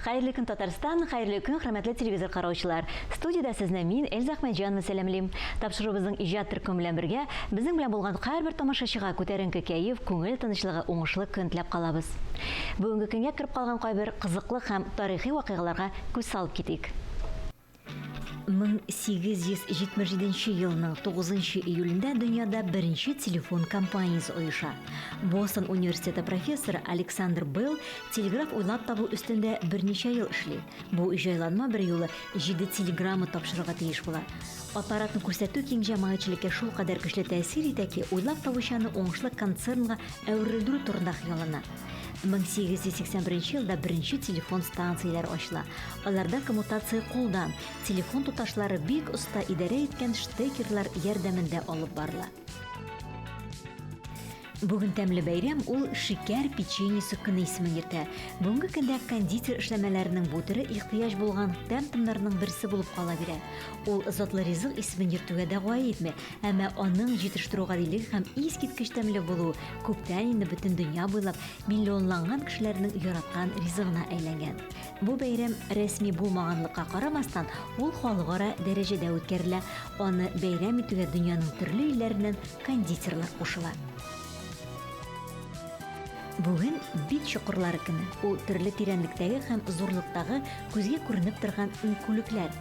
Хәерле көн, Татарстан, хәерле көн, хөрмәтле телевизор караучылар. Студиядә сезне мин, Эльза Әхмәтҗанова сәламлим. Тапшыруыбызның иҗат төркеме белән бергә, безнең белән булган һәрбер тамашачыга күтәренке кәеф, күңел тынычлыгы, уңышлы көн теләп калабыз. Бүгенге көнгә кереп калган кайбер кызыклы һәм тарихи вакыйгаларга күз салып китик. 1877 нче елның 9 нчы июлендә дөньяда беренче телефон компаниясе оеша. Бостон университеты профессоры Александр Белл телеграф уйлап табу өстендә берничә ел эшли. Бу җайланма берьюлы җиде телеграмма тапшырырга тиеш була. Аппаратны күрсәтү киң җәмәгатьчелеккә шулкадәр көчле тәэсир итә ки, уйлап табучы аны уңышлы концернга әверелдерү турында хыяллана. 1881 елда беренче телефон станцияләре ачыла. Аларда коммутация кулдан, телефон тоташлары бик оста идарә иткән штекерлар ярдәмендә алып барыла. Бүген тәмле бәйрәм ул шикәр печеньесы көне исемен йөртә. Бүгенге көндә кондитер эшләмәләренең бу төре ихтыяҗ булган тәм-томнарның берсе булып кала бирә. Ул затлы ризык исемен йөртүгә дәгъва итми, әмма аның җитештерү гадилеге һәм искиткеч тәмле булуы күптән инде бөтен дөнья буйлап миллионланган кешеләрнең яраткан ризыгына әйләнгән. Бу бәйрәм рәсми булмаганлыкка карамастан, ул халыкара дәрәҗәдә үткәрелә. Аны бәйрәм итүгә дөньяның төрле илләреннән кондитерлар кушыла. Бүген бит чокырлары көне. Ул төрле тирәнлектәге һәм зурлыктагы күзгә күренеп торган иңкүлекләр.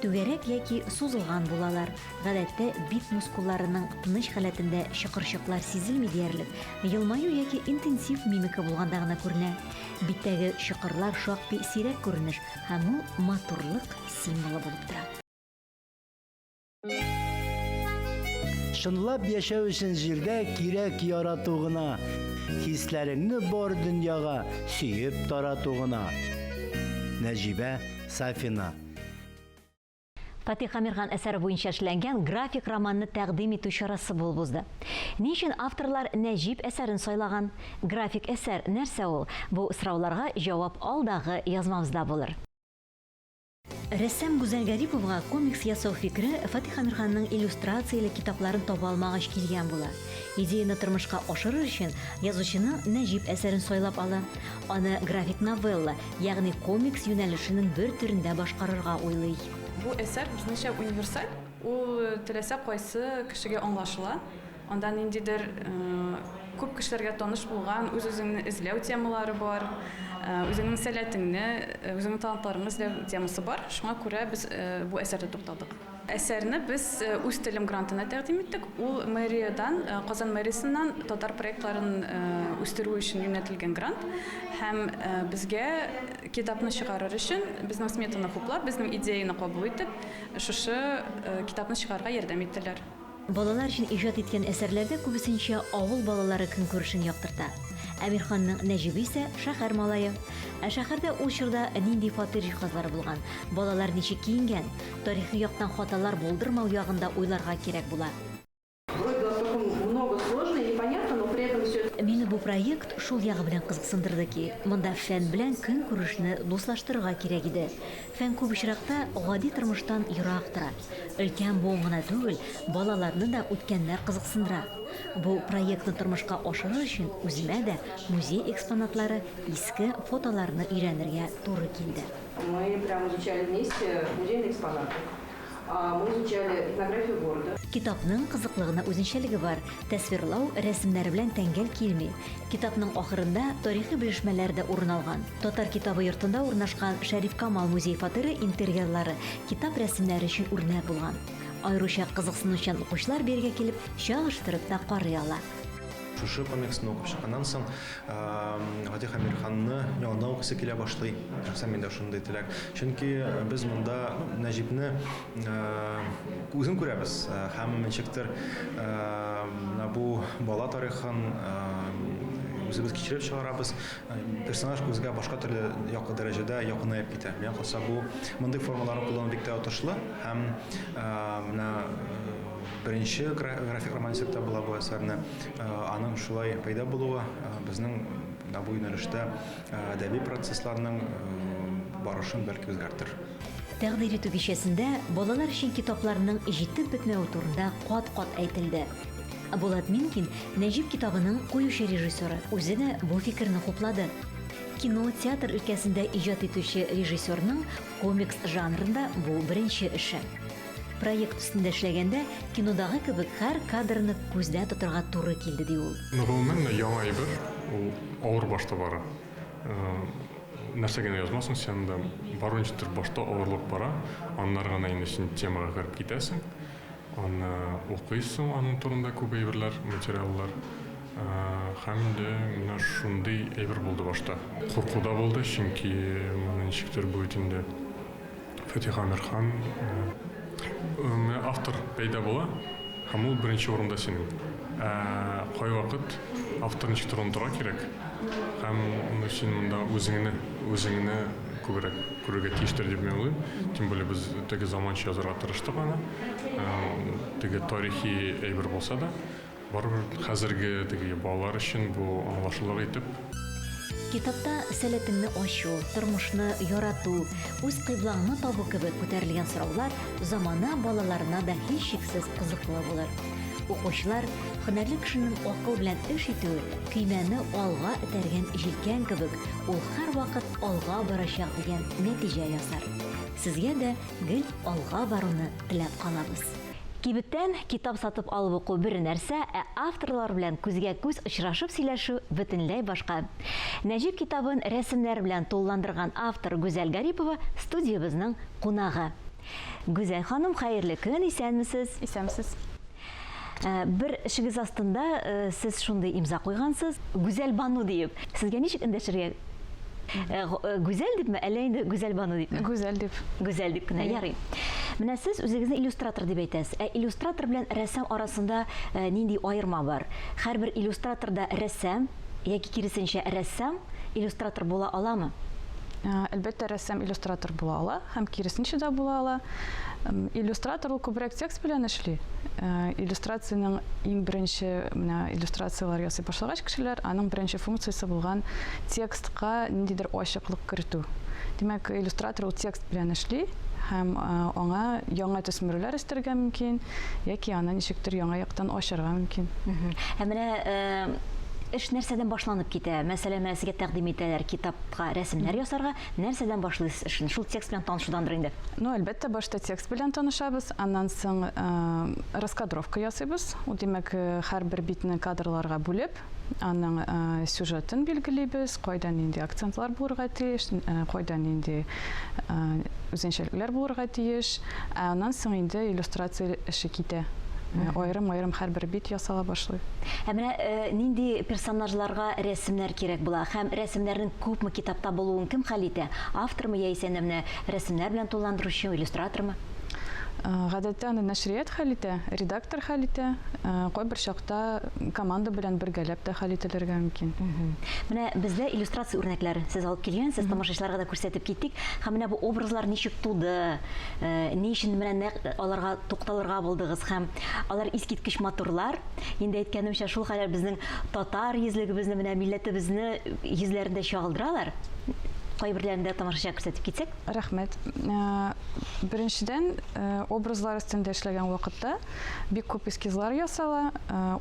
Түгәрәк яки сузылган булалар. Гадәттә, бит мускулларының тыныч халәтендә чокырчыклар сизелми диярлек, елмаю яки интенсив мимика булганда гына күренә. Биттәге чокырлар шактый сирәк күренеш һәм ул матурлык символы булып тора. Чынлап яшәү өчен җирдә кирәк ярату гына, хисләреңне бар дөньяга сөеп тарату гына. Нәҗибә Сафина. Фатих Әмирхан әсәре буенча эшләнгән график романны тәкъдим итү чарасы булып узды. Ни өчен авторлар Нәҗип әсәрен сайлаган? График әсәр нәрсә ул? Бу сорауларга җавап алдагы язмабызда булыр. Рәссам Гүзәл Гариповага комикс ясау фикере Фатих Әмирханның иллюстрацияле китапларын таба алмагач килгән була. Идеяне тормышка ашырыр өчен язучының Нәҗип әсәрен сайлап ала. Аны график новелла, ягъни комикс юнәлешенең бер төрендә башкарырга уйлый. Бу әсәр безнеңчә универсаль, ул теләсә кайсы кешегә аңлашыла. Анда ниндидер күп кешеләргә таныш булган үз-үзеңне эзләү темалары бар, үзеңнең сәләтеңне, үзеңнең талантларыңны эзләү темасы бар. Шуңа күрә без бу әсәрдә тукталдык. Әсәрне без Үз телем грантына тәкъдим иттек. Ул мэриядән, Казан мэриясеннән татар проектларын үстерү өчен юнәтелгән грант. Һәм безгә китапны чыгарыр өчен, безнең сметаны хуплап, безнең идеяне кабул итеп, шушы китапны чыгарырга ярдәм иттеләр. Балалар өчен иҗат иткән әсәрләрдә күбесенчә авыл балалары көнкүрешен яктырта. Әмирханның Нәҗибе исә шәһәр малае. Ә шәһәрдә ул чорда нинди фатир җиһазлары булган, балалар ничек киенгән? Тарихи яктан хаталар булдырмау ягын да уйларга кирәк була. Мине бу проект шул ягы белән кызыксындырды ки, монда фән белән көнкүрешне дуслаштырырга кирәк иде. Фән күп очракта гади тормыштан ерак тора. Өлкән буын гына түгел, балаларны да үткәннәр кызыксындыра. Бу проектны тормышка ашырыр өчен үземә дә музей экспонатлары, иске фотоларны өйрәнергә туры килде. Мы прям изучали вместе музейные экспонаты. Мы изучали этнографию города. Китапның кызыклы гына үзенчәлеге бар, тасвирлау рәсемнәре белән тәңгәл килми. Китапның ахырында тарихи белешмәләр дә урын алган. Татар китабы йортында урнашкан Шәриф Камал музей-фатиры интерьерлары китап рәсемнәре өчен үрнәк булган. Аеруча кызыксынучан укучылар бирегә килеп, чагыштырып та карый ала. Шушы комиксны укып чыкканнан соң, Фатих Әмирханны яңадан укыйсы килә башлый. Шәхсән миндә шундый теләк. Чөнки без монда Нәҗипне үзен күрәбез һәм ничектер менә бу бала тарихын үзебез кичереп чыгарабыз. Персонаж күзгә башка төрле якын дәрәҗәдә якынаеп китә. Миңа калса, бу мондый формаларны куллану бик тә отышлы һәм менә Беренче график роман дисәк тә була бу әсәрне. Аның шулай пәйда булуы безнең менә бу юнәлештә әдәби процессларның барышын бәлки үзгәртер. Тәкъдир итү кичәсендә балалар өчен китапларның җитеп бетмәве турында кат-кат әйтелде. Булат Минкин, Нәҗип китабының куючы режиссеры, үзе дә бу фикерне хуплады. Кино, театр өлкәсендә иҗат итүче режиссерның комикс жанрында бу беренче эше. Проект өстендә эшләгәндә кинодагы кебек һәр кадрны күздә тотарга туры килде, ди ул. Ну, гомумән, яңа әйбер, ул авыр башта бара. Нәрсә генә язмасын, син анда барыбер ничектер башта авырлык бара, аннары гына инде син темага кереп китәсең. Аны укыйсың, аның турында күп әйберләр, материаллар. Һәм инде менә шундый әйбер булды башта. Курку да булды, чөнки моны ничектер бу бит инде Фатих Әмирхан. Менә автор пәйда була, һәм ул беренче урында синең. Ә кайвакыт автор ничектер онытырга кирәк. Һәм ну, син монда үзеңне, үзеңне күбрәк күрергә тиештер дип мин уйлыйм. Тем более без теге заманча язарга тырыштык аны. Теге тарихи әйбер булса да, барыбер хәзерге теге балалар өчен бу аңлашылыр итеп. Китапта сәләтеңне ачу, тормышны ярату, үз кыйблаңны табу кебек күтәрелгән сораулар замана балаларына да һичшиксез кызыклы булыр. Укучылар, һөнәрле кешенең акыл белән эш итүе көймәне алга этәргән җилкән кебек, ул һәрвакыт алга барачак дигән нәтиҗә ясар. Сезгә дә гел алга баруны теләп калабыз. Кибеттән китап сатып алып уку бер нәрсә, ә авторлар белән күзгә-күз очрашып сөйләшү бөтенләй башка. Нәҗип китабын рәсемнәр белән тулыландырган автор Гүзәл Гарипова студиябезнең кунагы. Гүзәл ханым, хәерле көн, исәнмесез. Исәнмесез. Бер эшегез астында сез шундый имза куйгансыз, Гүзәл Бану диеп. Сезгә ничек эндәшергә? Гүзәл дипме, әллә инде Гүзәл Бану дипме? Гүзәл дип. Гүзәл дип кенә, ярый. Менә сез үзегезне иллюстратор дип әйтәсез. Ә иллюстратор белән рәссам арасында нинди аерма бар? Һәрбер иллюстратор да рәссам яки киресенчә рәссам иллюстратор була аламы? Әлбәттә, рәссам иллюстратор була ала һәм киресенчә дә була ала. Иллюстратор ул күбрәк текст белән эшли. Иллюстрациянең иң беренче менә иллюстрацияләр ясый башлагач кешеләр, аның беренче функциясе булган текстка ниндидер ачыклык кертү. Димәк, иллюстратор ул текст белән эшли һәм аңа яңа төсмерләр өстәргә мөмкин яки аны ничектер яңа яктан ачарга мөмкин. Ә менә эш нәрсәдән башланып китә? Мәсәлән, менә сезгә тәкъдим итәләр китапка рәсемнәр ясарга. Нәрсәдән башлыйсыз эшне? Шул текст белән танышудандыр инде. Ну, әлбәттә, башта текст белән танышабыз, аннан соң раскадровка ясыйбыз. Ул, димәк, һәрбер битне кадрларга бүлеп, аның сюжетын билгелибез, кайда нинди акцентлар булырга тиеш, кайда нинди үзенчәлекләр булырга тиеш. Ә аннан соң инде иллюстрация эше китә. Аерым-аерым һәрбер бит ясала башлый. Ә менә нинди персонажларга рәсемнәр кирәк була һәм рәсемнәрнең күпме китапта булуын кем хәл итә? Автормы яисә менә рәсемнәр белән тулыландыручы, иллюстратормы? Гадәттә аны нәшрият хәл итә, редактор хәл итә, кайбер чакта команда белән бергәләп тә хәл ителергә мөмкин. Менә бездә иллюстрация үрнәкләре сез алып килгәнсез, тамашачыларга да күрсәтеп киттик. Һәм менә бу образлар ничек туды, ни өчен менә нәкъ аларга тукталырга булдыгыз һәм алар искиткеч матурлар. Инде әйткәнемчә, шул кадәр безнең татар йөзлегебезне, менә милләтебезне йөзләрендә чагылдыралар. Кайберләрен дә тамашачыга күрсәтеп китсәк. Рәхмәт. Беренчедән, образлар өстендә эшләгән вакытта бик күп эскизлар ясала.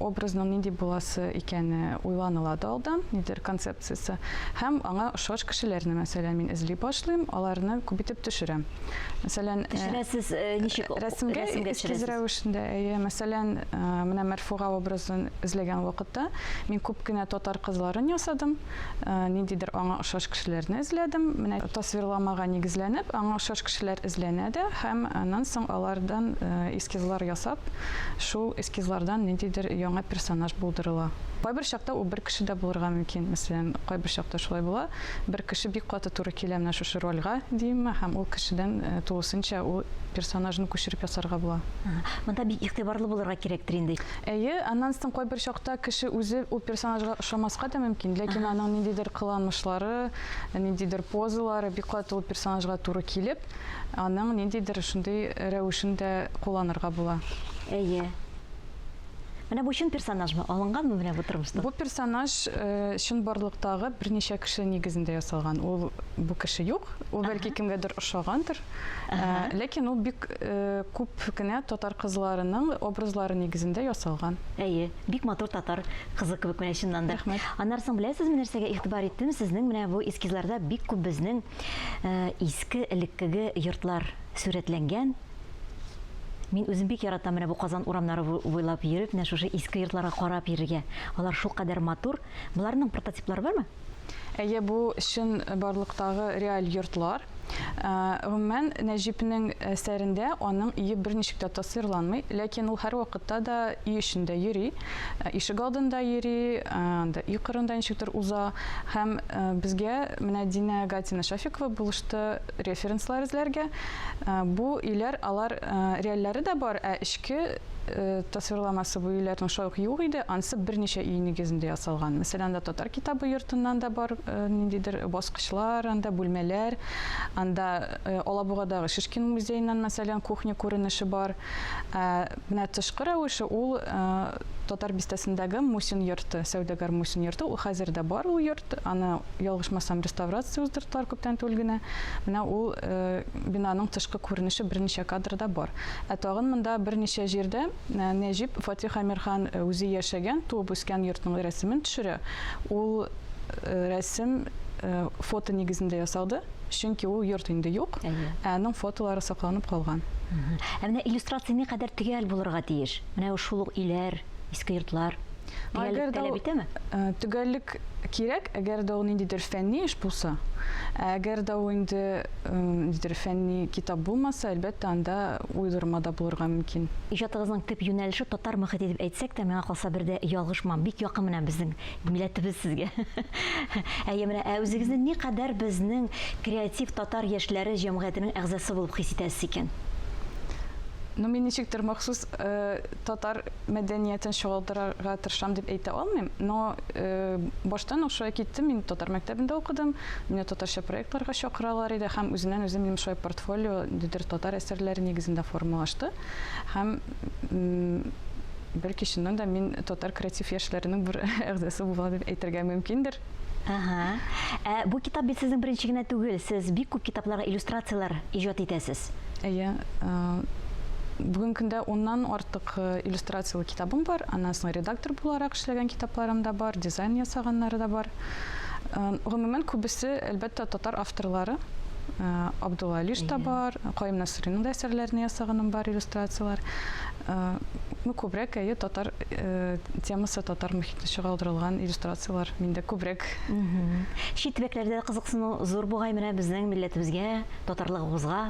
Образның нинди буласы икәне уйланыла да алдан, нидер концепциясе. Һәм аңа ошаш кешеләрне, мәсәлән, мин эзли башлыйм, аларны күп итеп төшерәм. Мәсәлән, Төшерәсез ничек? Рәсемгә эскиз рәвешендә, әйе. Мәсәлән, менә Мәрфуга образын эзләгән вакытта мин күп кенә татар кызларын ясадым. Ниндидер аңа ошаш кешеләрне эзләдем. Менә тасвирламага нигезләнеп, аңа ошаш кешеләр эзләнә дә һәм аннан соң алардан эскизлар ясап, шул эскизлардан ниндидер яңа персонаж булдырыла. Кайбер чакта ул бер кеше дә булырга мөмкин. Мәсәлән, кайбер чакта шулай була, бер кеше бик каты туры килә менә шушы рольгә, димме, һәм ул кешедән тулысынча ул персонажны күчереп ясарга була. Монда бик игътибарлы булырга кирәктер инде. Әйе, аннан соң кайбер чакта кеше үзе ул персонажга ошамаска да мөмкин, ләкин аның ниндидер кыланмышлары, ниндидер позалары бик каты ул персонажга туры килеп, аның ниндидер шундый рәвешен дә кулланырга була. Әйе. Менә бу чын персонажмы? Алынганмы менә бу тормыштан? Бу персонаж чынбарлыктагы берничә кеше нигезендә ясалган. Ул бу кеше юк, ул бәлки кемгәдер ошагандыр. Ләкин ул бик күп кенә татар кызларының образлары нигезендә ясалган. Әйе, бик матур татар кызы кебек менә чыннан да. Рәхмәт. Аннары соң беләсезме нәрсәгә игътибар иттем? Сезнең менә бу эскизларда бик күп безнең иске элеккеге йортлар сурәтләнгән. Мин үзем бик яратам менә бу Казан урамнары буйлап йөреп, менә шушы иске йортларга карап йөрергә. Алар шулкадәр матур. Боларның прототиплары бармы? Әйе, бу чын барлыктагы реаль йортлар. Гомумән, Нәҗипнең әсәрендә аның өе берничек тә тасвирланмый, ләкин ул һәрвакытта да өй эчендә йөри, ишек алдында йөри, анда өй кырында ничектер уза. Һәм безгә менә Динә Гатина Шафикова булышты референслар эзләргә. Бу өйләр, алар реальләре дә бар, ә эчке тасвирламасы бу өйләрнең шулай ук юк иде. Ансы берничә өй нигезендә ясалган. Мәсәлән, анда татар китабы йортыннан да бар ниндидер баскычлар, анда бүлмәләр, анда Алабугадагы Шишкин музееннан, мәсәлән, кухня күренеше бар. Ә менә тышкы рәвеше ул Татар бистәсендәге Мусин йорты, сәүдәгәр Мусин йорты, ул хәзер дә бар ул йорт. Аны ялгышмасам, реставрация уздырдылар күптән түгел генә. Менә ул бинаның тышкы күренеше берничә кадрда бар. Ә тагын монда берничә җирдә Нәҗип Фатих Әмирхан үзе яшәгән, туып үскән йортның рәсемен төшерә. Ул рәсем фото нигезендә ясалды, чөнки ул йорт инде юк, ә аның фотолары сакланып калган. Ә менә иллюстрация никадәр төгәл булырга тиеш? Менә шул ук өйләр, иске йортлар. Төгәллек таләп итәме? Төгәллек кирәк, әгәр дә ул ниндидер фәнни эш булса. Ә әгәр дә ул инде ниндидер фәнни китап булмаса, әлбәттә, анда уйдырма да булырга мөмкин. Иҗатыгызның төп юнәлеше татар мохите дип әйтсәк тә, миңа калса бер дә ялгышмам. Бик якын менә безнең милләтебез сезгә. Әйе, менә ә үзегезне никадәр безнең креатив татар яшьләре җәмгыятенең әгъзасы булып хис итәсез икән? Ну, мин ничектер махсус татар мәдәниятен чагылдырырга тырышам дип әйтә алмыйм, но баштан ук шулай киттем, мин татар мәктәбендә укыдым, мине татарча проектларга чакыралар иде һәм үзеннән-үзе минем шулай портфолио ниндидер татар әсәрләре нигезендә формалашты. Һәм бәлки чыннан да мин татар креатив яшьләренең бер әгъзасы була дип әйтергә мөмкиндер. Ага. Ә бу китап бит сезнең беренче генә түгел, сез бик күп китапларга иллюстрацияләр иҗат итәсез. Әйе. Бүгенге көндә уннан артык иллюстрацияле китабым бар. Аннан соң редактор буларак эшләгән китапларым да бар, дизайн ясаганнары да бар. Гомумән, күбесе, әлбәттә, татар авторлары. Абдулла Алиш та бар, Каюм Насыйриның да әсәрләрен ясаганым бар, иллюстрацияләр. Ну, күбрәк, әйе, татар темасы, татар мохите чагылдырылган иллюстрацияләр миндә күбрәк. Чит төбәкләрдә дә кызыксыну зур бугай менә безнең милләтебезгә, татарлыгыбызга.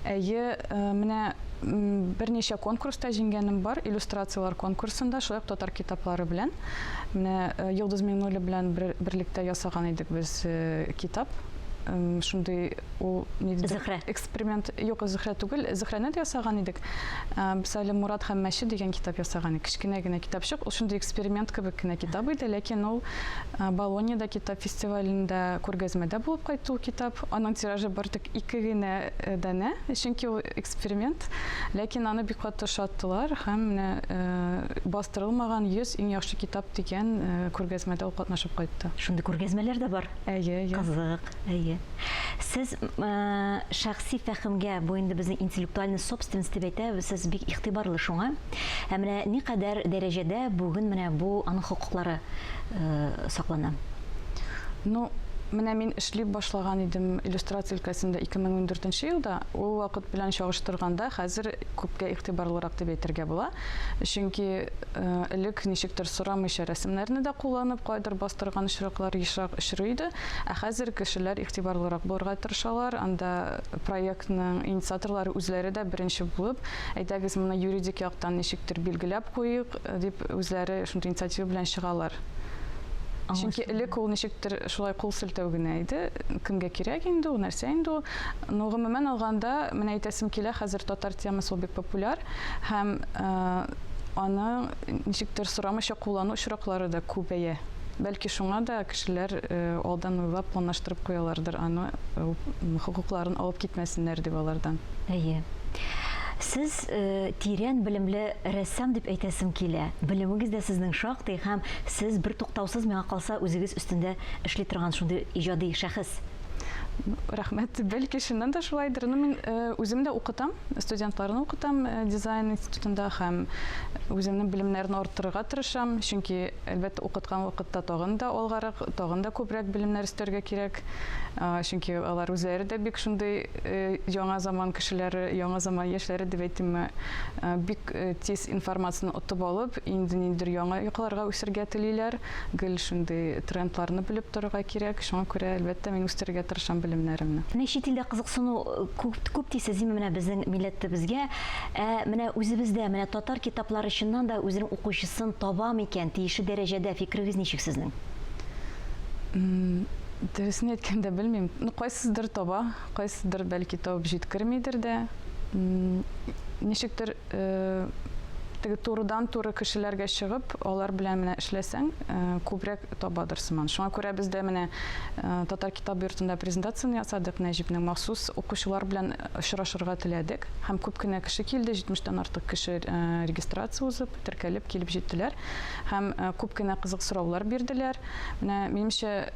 Әйе, менә берничә конкурста җиңгәнем бар, иллюстрацияләр конкурсында, шулай ук татар китаплары белән. Менә Йолдыз Миңнуллина белән берлектә ясаган идек без китап. Шундый ул ниндидер Зөһрә. эксперимент, юк, Зөһрә түгел, Зөһрәне дә ясаган идек. Без әле Мурат һәм Мәче дигән китап ясаган идек. Кечкенә генә китапчык, ул шундый эксперимент кебек кенә китап иде, ләкин ул Болоньяда китап фестивалендә күргәзмәдә булып кайтты ул китап. Аның тиражы бары тик 2 генә данә, чөнки ул эксперимент. Ләкин аны бик каты ошаттылар һәм менә бастырылмаган 100 иң яхшы китап дигән күргәзмәдә ул катнашып кайтты. Шундый күргәзмәләр дә бар. Әйе, әйе. Кызык, әйе. Сез шәхси фәһемгә, бу инде безнең интеллектуальный собственность дип әйтәбез, сез бик игътибарлы шуңа. Ә менә никадәр дәрәҗәдә бүген менә бу аның хокуклары саклана? Ну, менә мин эшли башлаган идем иллюстрация өлкәсендә 2014 елда. Ул вакыт белән чагыштырганда хәзер күпкә игътибарлырак дип әйтергә була. Чөнки элек ничектер сорамыйча рәсемнәрне дә кулланып, кайдыр бастырган очраклар ешрак очрый иде. Ә хәзер кешеләр игътибарлырак булырга тырышалар. Анда проектның инициаторлары үзләре дә беренче булып, әйдәгез, моны юридик яктан ничектер билгеләп куйык, дип үзләре шундый инициатива белән чыгалар. Чөнки элек ул ничектер шулай кул селтәү генә иде. Кемгә кирәк инде ул, нәрсә инде ул. Но гомумән алганда, менә әйтәсем килә, хәзер татар темасы ул бик популяр һәм аны ничектер сорамыйча куллану очраклары да күбәя. Бәлки шуңа да кешеләр алдан уйлап, планлаштырып куялардыр аны, хокукларын алып китмәсеннәр дип алардан. Әйе. Сез тирән белемле рәссам дип әйтәсем килә. Белемегез дә сезнең шактый һәм сез бертуктаусыз, миңа калса, үзегез өстендә эшли торган шундый иҗади шәхес. Рәхмәт. Бәлки, чыннан да шулайдыр. Ну, мин үзем дә укытам, студентларны укытам дизайн институтында һәм үземнең белемнәрне арттырырга тырышам, чөнки, әлбәттә, укыткан вакытта тагын да алгарак, тагын да күбрәк белемнәр өстәргә кирәк. Чөнки алар үзләре дә бик шундый яңа заман кешеләре, яңа заман яшьләре дип әйтимме, бик тиз информацияне отып алып, инде ниндидер яңа якларга үсергә телиләр. Гел шундый трендларны белеп торырга кирәк. Шуңа күрә, әлбәттә, мин үстерергә тырышам белемнәремне. Менә чит илдә кызыксыну күп, күп дисез, димме, менә безнең милләтебезгә. Ә менә үзебездә, менә татар китаплары чыннан да үзенең укучысын таба микән тиешле дәрәҗәдә? Фикерегез ничек сезнең? Дөресен әйткәндә, белмим. Ну, кайсыдыр таба, кайсыдыр, бәлки, табып җиткермидер дә. Ничектер, теге турыдан-туры кешеләргә чыгып, алар белән менә эшләсәң, күбрәк табадыр сыман. Шуңа күрә без дә менә Татар китап йортында презентацияне ясадык Нәҗипнең, махсус укучылар белән очрашырга теләдек. Һәм күп кенә кеше килде, 70 тән артык кеше регистрация узып, теркәлеп килеп җиттеләр. Һәм күп кенә кызык сораулар бирделәр. Менә, минемчә,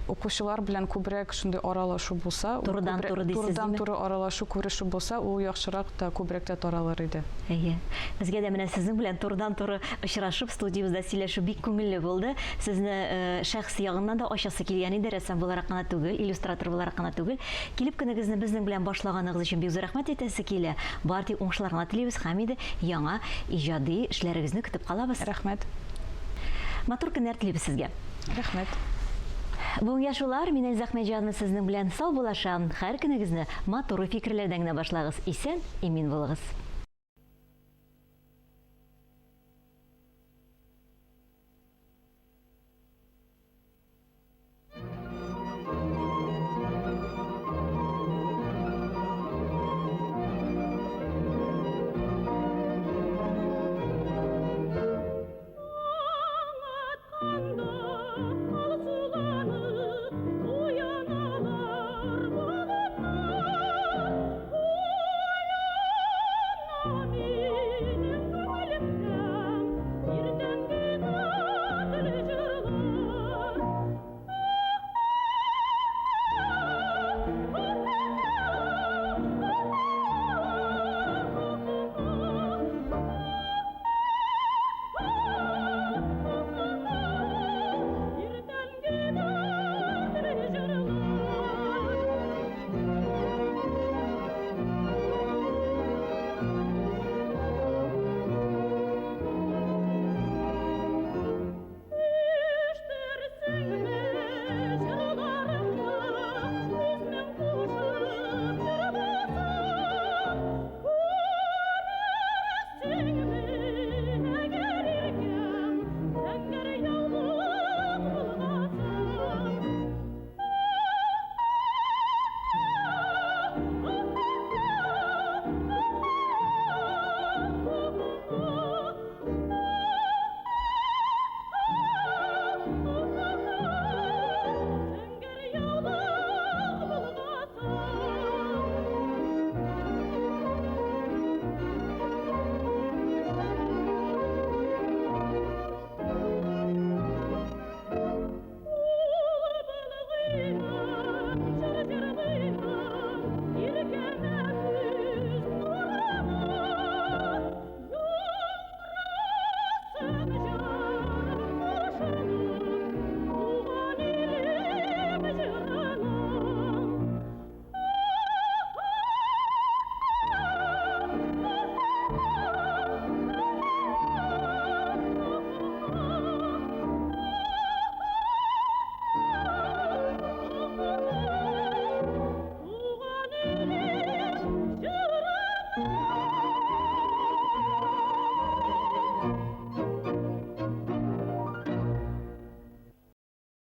укучылар белән күбрәк шундый аралашу булса, Турыдан-туры дисез, турыдан-туры аралашу, күрешү булса, ул яхшырак та, күбрәк тә таралыр иде. Әйе. Безгә дә менә сезнең белән турыдан-туры очрашып, студиябездә сөйләшү бик күңелле булды. Сезне шәхси ягыннан да ачасы килгән иде, рәссам буларак кына түгел, иллюстратор буларак кына түгел. Килеп көнегезне безнең белән башлаганыгыз өчен бик зур рәхмәт әйтәсе килә. Бары тик уңышлар гына телибез һәм инде яңа иҗади эшләрегезне көтеп калабыз. Рәхмәт. Матур көннәр телибез сезгә. Рәхмәт. Бүгенгә шулар, мин Эльза Әхмәтҗанова сезнең белән саубуллашам. Һәр көнегезне матур уй-фикерләрдән генә башлагыз. Исән, имин булыгыз.